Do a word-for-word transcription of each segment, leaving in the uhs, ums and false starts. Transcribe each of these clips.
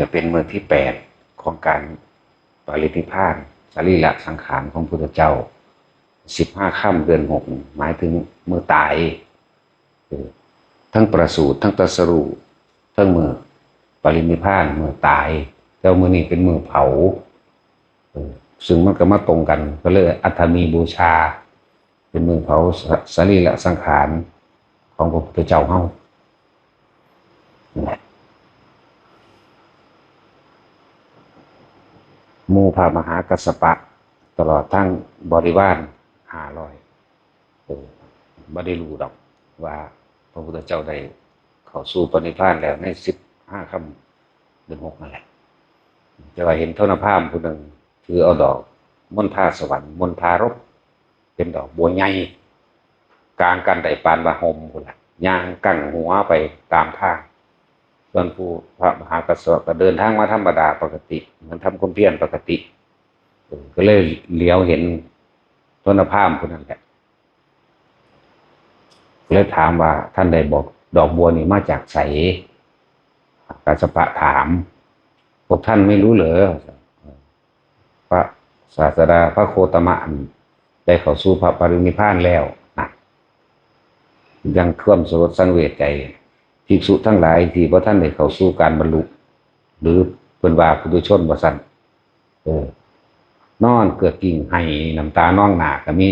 จะเป็นมื้อที่แปดของการปรินิพพานสรีระสังขารของพุทธเจ้า สิบห้าค่ำเดือนหก หมายถึงมื้อตาย เออ ทั้งประสูติ ทั้งตรัสรู้ ทั้งมื้อปรินิพพาน มื้อตาย แล้วมื้อนี้เป็นมื้อเผา เออ ซึ่งมันก็มาตรงกัน ก็เลยอัฐมีบูชา เป็นมื้อเผาส-, สรีระสังขารของพระพุทธเจ้าเฮา นั่นแหละ หมู่พระมหากัสสปะ ตลอดทั้งบริวารห้าร้อย เออ บ่ได้รู้ดอกว่าพระพุทธเจ้าได้เข้าสู่ปรินิพพานแล้วในสิบห้าค่ำเดือนหกนั่นแหละ แต่ว่าเห็นทนพราหมณ์ผู้หนึ่งถือเอาดอกมณฑาสวรรค์ มณฑารพ เป็นดอกบัวใหญ่ กางกันได้ปานว่าห่มพู้นล่ะ ย่างกั้งหัวไปตามทาง ส่วนผู้พระมหากัสสปะก็เดินทางมาธรรมดาปกติ เหมือนทำความเพียรปกติ เออ ก็เลยเหลียวเห็นทนพราหมณ์ผู้นั้นแหละ ก็เลยถามว่า "ท่านได้บอกดอกบัวนี้มาจากไส" กัสสปะถาม "พวกท่านไม่รู้เหรอ พระศาสดาพระโคตมะได้เข้าสู่พระปรินิพพานแล้ว" นะ ยังความสลดสังเวชใจ ภิกษุทั้งหลายที่บ่ทันได้เข้าสู่การบรรลุ หรือเพิ่นว่าปุถุชนว่าซั่น เออ นอนเกือกกิ้งไห้น้ำตานองหน้าก็มี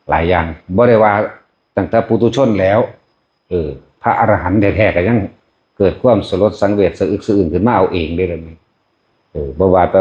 หลายอย่าง บ่ได้ว่าตั้งแต่ปุถุชนแล้ว เออ พระอรหันต์แท้ๆก็ยังเกิดความสลดสังเวชสะอึกสะอื้นขึ้นมาเอาเองเด้ เดี๋ยวนี้ เออ บ่ว่าแต่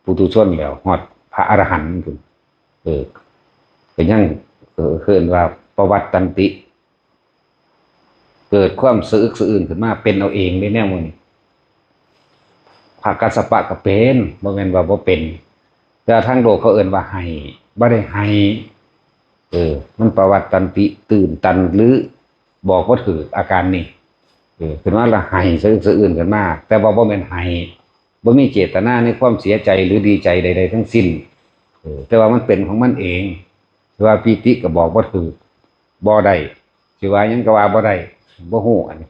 ปุถุชนแล้ว ฮอดพระอรหันต์พู้น เออ ก็ยัง เออ เอิ้นว่าปวัตตันติ เกิดความสะอึกสะอื้นขึ้นมาเป็นเอาเองเด้แนวหมู่นี้ พระกัสสปะก็เป็น บ่แม่นว่าบ่เป็น แต่ทางโลกเขาเอิ้นว่าไห้ บ่ได้ไห้ เออ มันปวัตตันติ ตื่นตัน หรือบอกบ่ถูกอาการนี่ เออ ขึ้นมาแล้วไห้สะอึกสะอื้นขึ้นมา แต่ว่าบ่แม่นไห้ บ่มีเจตนาในความเสียใจหรือดีใจใดๆทั้งสิ้น เออ แต่ว่ามันเป็นของมันเอง แต่ว่าปีติก็บอกบ่ถูก บ่ได้ สิว่าหยังก็ว่าบ่ได้ บ่ฮู้ อันนี้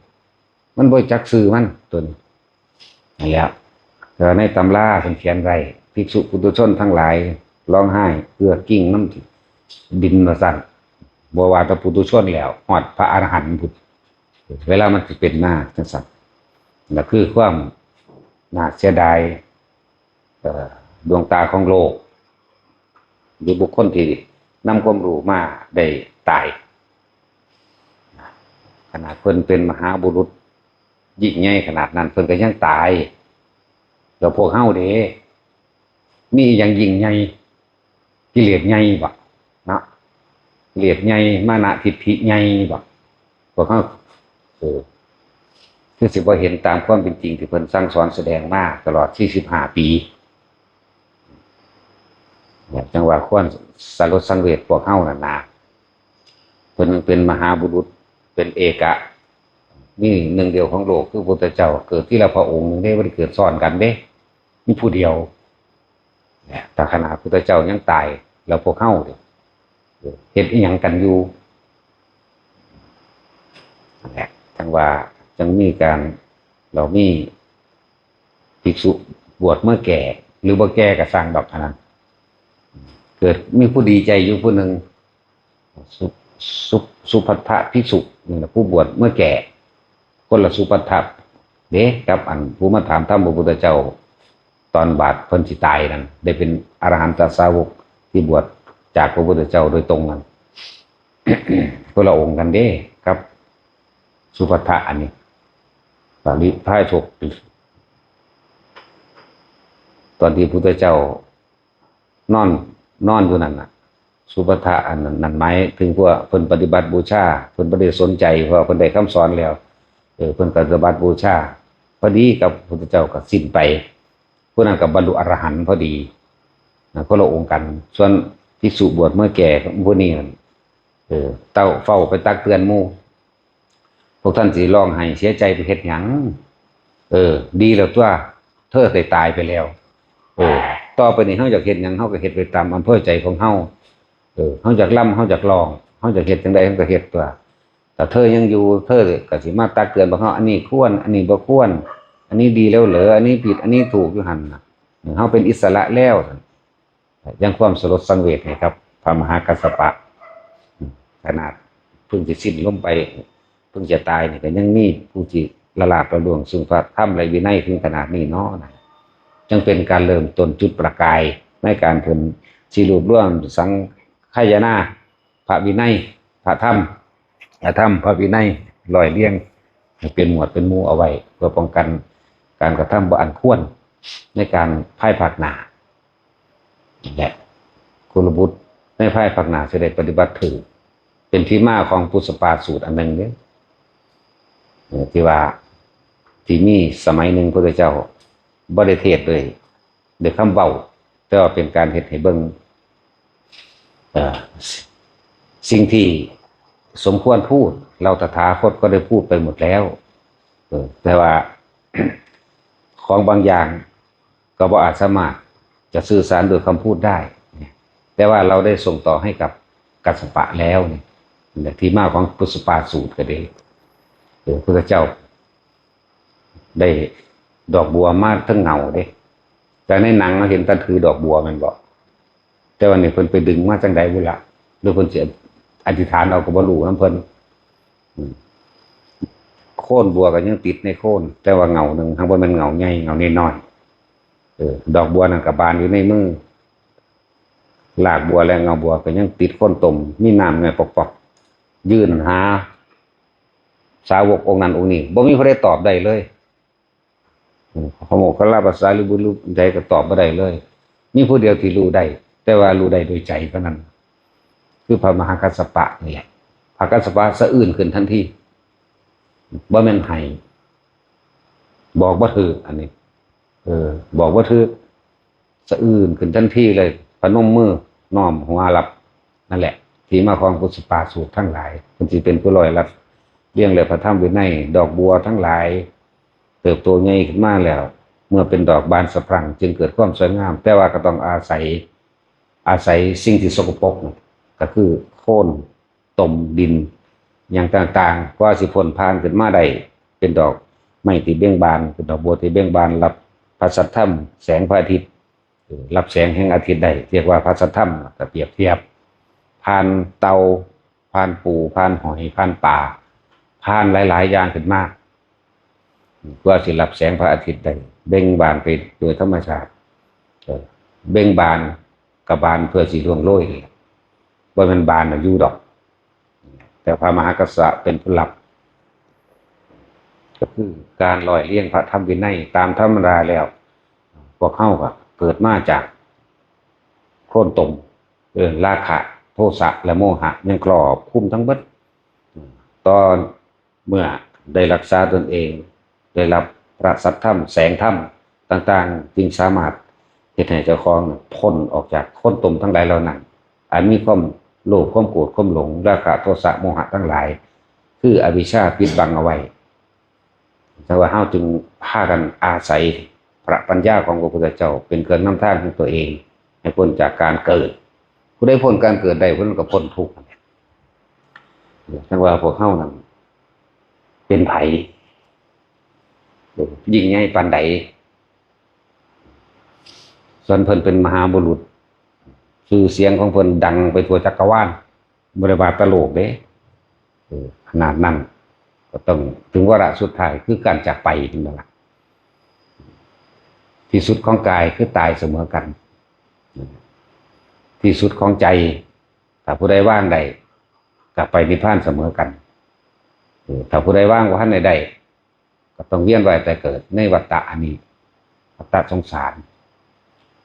มันบ่จักชื่อมัน ตัวนี้ นั่นแหละ แต่ว่าในตำราเพิ่นเขียนไว้ ภิกษุปุถุชนทั้งหลาย ร้องไห้เกือกกิ้งน้ำดินว่าซั่น บ่ว่าแต่ปุถุชนแล้ว ฮอดพระอรหันต์พุ้น เวลามันสิเป็นมาจั่งซั่น นั่นคือความน่าเสียดาย เอ่อ ดวงตาของโลก หรือบุคคลที่นำความรู้มาได้ตาย ขนาดเพิ่นเป็นมหาบุรุษยิ่งใหญ่ขนาดนั้น เพิ่นก็ยังตาย แล้วพวกเฮาเด้ มีอีหยังยิ่งใหญ่ กิเลสใหญ่บ่ เนาะ กิเลสใหญ่ มานะทิฏฐิใหญ่บ่ พวกเฮา เออ คือสิบ่เห็นตามความเป็นจริงที่เพิ่นสั่งสอนแสดงมาตลอดสี่สิบห้าปี จั่งว่าควรสลดสังเวชพวกเฮานั่นนะ เพิ่นเป็นมหาบุรุษ เป็นเอกะ มีหนึ่งเดียวของโลก คือพระพุทธเจ้า เกิดทีละพระองค์หนึ่งเด้ บ่ได้เกิดซ้อนกันเด้ มีผู้เดียว เนี่ย ถ้าขนาดพุทธเจ้ายังตาย แล้วพวกเฮาเนี่ย เฮ็ดอิหยังกันอยู่ นั่นแหละ จั่งว่าจั่งมีการ เรามีภิกษุบวชเมื่อแก่ หรือบ่แก่ก็ซ่างดอกอันนั้น เกิดมีผู้ดีใจอยู่ผู้หนึ่ง สุ-, สุ-, สุภัททะภิกษุนี่แหละ ผู้บวชเมื่อแก่ คนละสุภัททะเด้ กับอันผู้มาถามธรรมพระพุทธเจ้า ตอนบาดเพิ่นสิตายนั่น ได้เป็นอรหันตสาวกที่บวชจากพระพุทธเจ้าโดยตรงนั่น คนละองค์กันเด้ กับสุภัททะอันนี้ ปริพาชก ตอนที่พุทธเจ้า นอน นอนอยู่นั่นน่ะ สุภัททะอันนั้น นั่นหมายถึงพวกเพิ่นปฏิบัติบูชา เพิ่นบ่ได้สนใจ เพราะเพิ่นได้คำสอนแล้ว เออ เพิ่นก็ปฏิบัติบูชา พอดีกับพุทธเจ้าก็สิ้นไป ผู้นั้นก็บรรลุอรหันต์พอดี นะ คนละองค์กัน ส่วนภิกษุบวชเมื่อแก่ผู้นี้นั่น เออ เต้าเฝ้าไปตักเตือนหมู่ พวกท่านสิร้องไห้เสียใจไปเฮ็ดหยัง เออ ดีแล้วตัว เธอได้ตายไปแล้ว เออ ต่อไปนี้เฮาอยากเฮ็ดหยัง เฮาก็เฮ็ดไปตามอำเภอใจของเฮา เออ เฮาอยากรำ เฮาอยากร้อง เฮาอยากเฮ็ดจั่งใด เฮาก็เฮ็ดตัว แต่เธอยังอยู่ เธอก็สิมาตักเตือนพวกเฮา อันนี้ควร อันนี้บ่ควร อันนี้ดีแล้วเหรอ อันนี้ผิด อันนี้ถูกอยู่หั่นน่ะ เฮาเป็นอิสระแล้ว ยังความสลดสังเวชให้กับพระมหากัสสปะ ขนาดเพิ่งจะสิ้นลมไป เพิ่งจะตายนี่ก็ยังมีผู้ที่ละลาบละล่วงซึ่งพระธรรมและวินัยถึงขนาดนี้เนาะนะ จั่งเป็นการเริ่มต้นจุดประกายในการเพิ่นสิรวบรวมสังคายนา พระวินัย พระธรรม พระธรรม พระวินัย ร้อยเรียงให้เป็นหมวดเป็นหมู่เอาไว้ เพื่อป้องกันการกระทำบ่อันควรในการภายภาคหน้า และกุลบุตรในภายภาคหน้าจะได้ปฏิบัติถือ เป็นที่มาของปุสปาสูตรอันหนึ่งเนี่ย เอ่อที่ว่า ที่มีสมัยหนึ่งพระพุทธเจ้าบ่ได้เทศน์ด้วยด้วยคำเว้า แต่ว่าเป็นการเฮ็ดให้เบิ่ง เอ่อ สิ่งที่สมควรพูด เราตถาคตก็ได้พูดไปหมดแล้ว เออ แต่ว่า ของบางอย่างก็บ่อาจสามารถจะสื่อสารโดยคำพูดได้ แต่ว่าเราได้ส่งต่อให้กับกัสสปะแล้วเนี่ย ที่มาของปุสปาสูตรก็ดี เออ พระพุทธเจ้า ได้ดอกบัวมาทั้งเงาเด้ แต่ในหนังเราเห็นแต่ถือดอกบัวแม่นบ่ แต่ว่านี่เพิ่นไปดึงมาจั่งใด๋บุล่ะ หรือเพิ่นสิอธิษฐานเอาก็บ่รู้นำเพิ่น อืม โคนบัวก็ยังติดในโคน แต่ว่าเงาหนึ่ง หากบ่แม่นเงาใหญ่ เงาน้อยๆ เออ ดอกบัวนั่นก็บานอยู่ในมือ รากบัวและเงาบัวก็ยังติดโคนตม มีน้ำไงปอกๆ ยื่นหา สาวกองค์นั้นองค์นี้ บ่มีผู้ใดตอบได้เลย อืม พระโมคคัลลาปัสสารีบุตรรูปใดก็ตอบบ่ได้เลย มีผู้เดียวที่รู้ได้ แต่ว่ารู้ได้โดยใจเท่านั้น คือพระมหากัสสปะนี่แหละ พระกัสสปะสะอื้นขึ้นทันที บ่แม่นไห้ บอกบ่ถืก อันนี้ เออ บอกบ่ถืก สะอื้นขึ้นทันทีเลย พนมมือ น้อมหัวรับ นั่นแหละ ที่มาของปุสปาสูตรทั้งหลาย เพิ่นสิเป็นผู้ร้อยรัดเรียงและพระธรรมวินัย ดอกบัวทั้งหลาย เติบโตใหญ่ขึ้นมาแล้ว เมื่อเป็นดอกบานสะพรั่ง จึงเกิดความสวยงาม แต่ว่าก็ต้องอาศัย อาศัยสิ่งที่สกปรกน่ะ ก็คือโคลน ตมดิน อย่างต่างๆ กว่าสิพ่นผ่านขึ้นมาได้ เป็นดอกไม้ที่เบ่งบาน เป็นดอกบัวที่เบ่งบาน รับพระสัทธรรม แสงพระอาทิตย์ เอ่อ รับแสงแห่งอาทิตย์ได้ เรียกว่าพระสัทธรรม ก็เปรียบเทียบ ผ่านเต่า ผ่านปู ผ่านหอย ผ่านปลา ผ่านหลายๆ อย่างขึ้นมา กว่าสิรับแสงพระอาทิตย์ได้ เบ่งบานไปโดยธรรมชาติ เอ่อ เบ่งบานก็บานเพื่อสิร่วงโรยนี่แหละ บ่แม่นบานน่ะอยู่ดอก แต่พระมหากัสสปะเป็นผู้รับ ก็คือการร้อยเรียงพระธรรมวินัย ตามธรรมดาแล้ว พวกเฮาก็เกิดมาจากโคลนตม เออ ราคะ โทสะ และโมหะ ยังครอบคลุมทั้งเบิด ตอนเมื่อได้รักษาตนเอง ได้รับพระสัทธรรม แสงธรรมต่างๆ จึงสามารถเฮ็ดให้เจ้าของพ้นออกจากโคลนตมทั้งหลายเหล่านั้น อันมีความโลภ ความโกรธ ความหลง ราคะ โทสะ โมหะทั้งหลาย คืออวิชชาปิดบังเอาไว้ แต่ว่าเฮาจึงพากันอาศัยพระปัญญาของพระพุทธเจ้าเป็นเครื่องนำทางของตัวเอง ให้พ้นจากการเกิด ผู้ใดพ้นการเกิดได้ ผู้นั้นก็พ้นทุกข์ จั่งว่าพวกเฮานั้นเป็นไผ ยิ่งใหญ่ปานใด ส่วนเพิ่นเป็นมหาบุรุษ ชื่อเสียงของเพิ่นดังไปทั่วจักรวาล บ่ได้ว่าแต่โลกเด้ เออ ขนาดนั้น ก็ต้องถึงวาระสุดท้ายคือการจากไปนั่นล่ะ ที่สุดของกายคือตายเสมอกัน ที่สุดของใจ ถ้าผู้ใดวางได้ ก็ไปนิพพานเสมอกัน เออ ถ้าผู้ใดวางบ่ทันได้ได้ ก็ต้องเวียนว่ายตายเกิดในวัฏฏะอันนี้ วัฏฏะสงสาร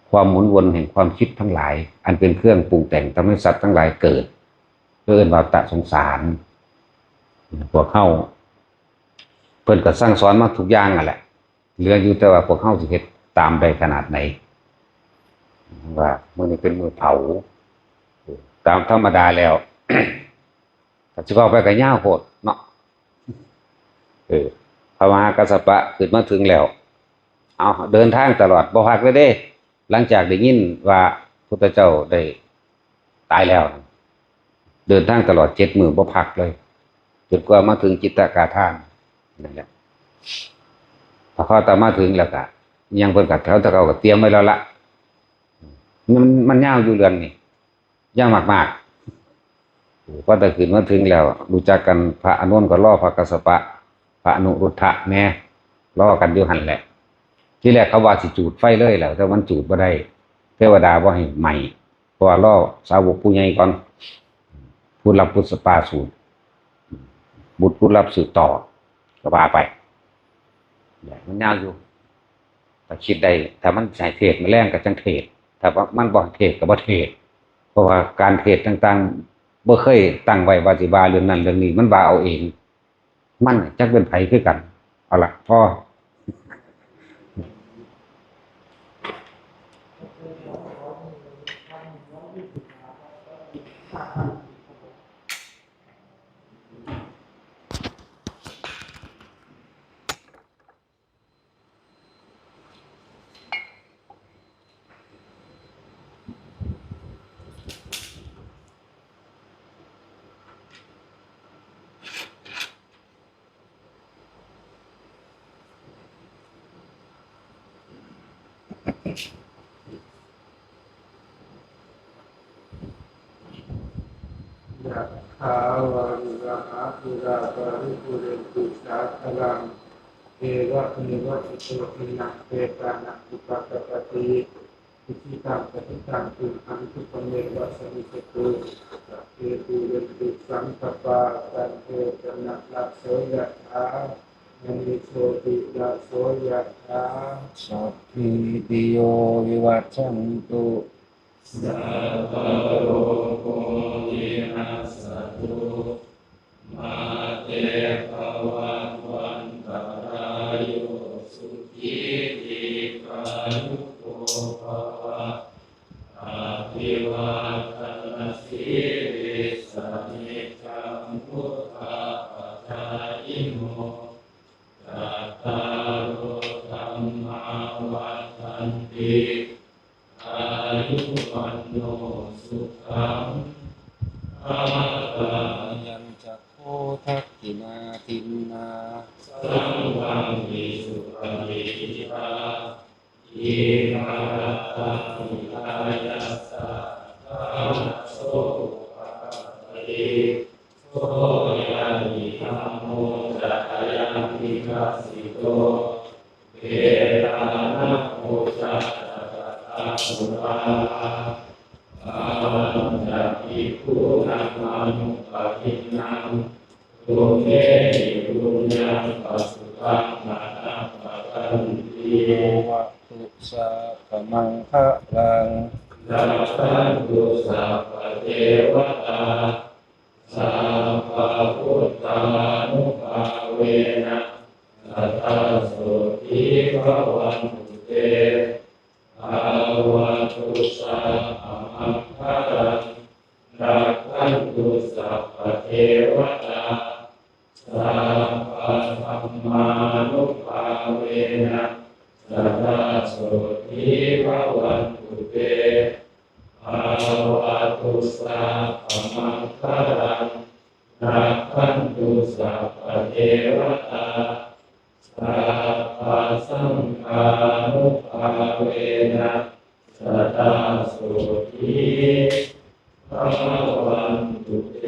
ความหมุนวนแห่งความคิดทั้งหลาย อันเป็นเครื่องปรุงแต่งทำให้สัตว์ทั้งหลายเกิด เอิ้นว่าวัฏฏะสงสาร พวกเฮา เพิ่นก็สั่งสอนมาทุกอย่างนั่นแหละ เหลืออยู่แต่ว่าพวกเฮาสิเฮ็ดตามได้ขนาดไหน ว่ามื้อนี้เป็นมื้อเผา ตามธรรมดาแล้ว ก็สิเว้าไปก็ยาวโพดเนาะ เออ พระมหากัสสปะขึ้นมาถึงแล้ว เอา เดินทางตลอด บ่พักเลยเด้ หลังจากได้ยินว่าพุทธเจ้าได้ตายแล้ว เดินทางตลอดเจ็ดมื้อบ่พักเลย จนกว่ามาถึงจิตตกาธาน นั่นแหละ ถ้าพอตอนมาถึงแล้วก็ยังเพิ่นก็แถวตะเก่าก็เตรียมไว้แล้วละ มัน มันยาวอยู่เรื่องนี้ ยาวมากๆ พอแต่ขึ้นมาถึงแล้ว รู้จักกัน พระอานนท์ก็รอพระกัสสปะ พระอนุรุทธะแหน่ รอกันอยู่หั่นแหละ ทีแรกเขาว่าสิจูดไฟเลยแหละ แต่มันจูดบ่ได้ เทวดาบ่ให้ไหม้ เพราะว่ารอสาวกผู้ใหญ่ก่อน ผู้รับบุตรสปาสูตร บุตรผู้รับสืบต่อ ก็ว่าไป มันยาวอยู่ ถ้าคิดได้ ถ้ามันให้เทศน์มื้อแลงก็จั่งเทศน์ ถ้าว่ามันบ่ให้เทศน์ก็บ่เทศน์ เพราะว่าการเทศน์ต่างๆ บ่เคยตั้งไว้ว่าสิว่าเรื่องนั้นเรื่องนี้ มันว่าเอาเอง มันจักเป็นไผคือกัน เอาละ พอยะถาวาริวหาปูราปาริปูเรนติสาคารัง เอวะเมวะอิโตทินังเปตานังอุปาทปติ อิชิตังปฏิตังตุมหังคิปะเมวะสมิจจตุ สัพเพปูเรนตุสังกปปา จันโทปนรสโสยะถา มณีโชติรสโสยะถา สัพพีติโยวิวัชชันตุ สัพพะโรโควินัสสะตุ มาเตภวัตวันตะราโย สุขีทีฆายุโกภะวะ อะภิวาทะนะสีลิสสะนิจจัง วุฑฒาปะจายิโน จัตตาโรธัมมาวัฑฒันติ อายุวัณโณสุขัง พะลัง ยัญจะโคทักขิณาทินนา สังฆัง วิสุปะฏิปทา อิมารัตตัง หิตายัสสะ ทานะโส อุปะกัปปะติ โส ยะนิธัมโม จะ อะยัง นิทัสสิโต เวทานะ ปูชา จะ กะตา ปุรารา ปารัญจะ ภิกขูนัง อานุปะกิณณัง ตุมเหหิ ปุญญัง ปะสุตัง อะนัปปะกันติ ภะวะตุ สัพพะมังคะลัง รักขันตุ สัพพะเทวะตา สัพพะพุทธานุภาเวนะ สะดาโสธี ภะวันตุ เต ภะวะตุ สัพพะมังคะลัง รักขันตุ สัพพะเทวะตา สัพพะธัมมานุภาเวนะ สะดาโสธี ภะวันตุ เต ภะวะตุ สัพพะมังคะลัง รักขันตุ สัพพะเทวะตา สัพพะสังฆานุภาเวนะ สะดาโสธี ภะวันตุ เต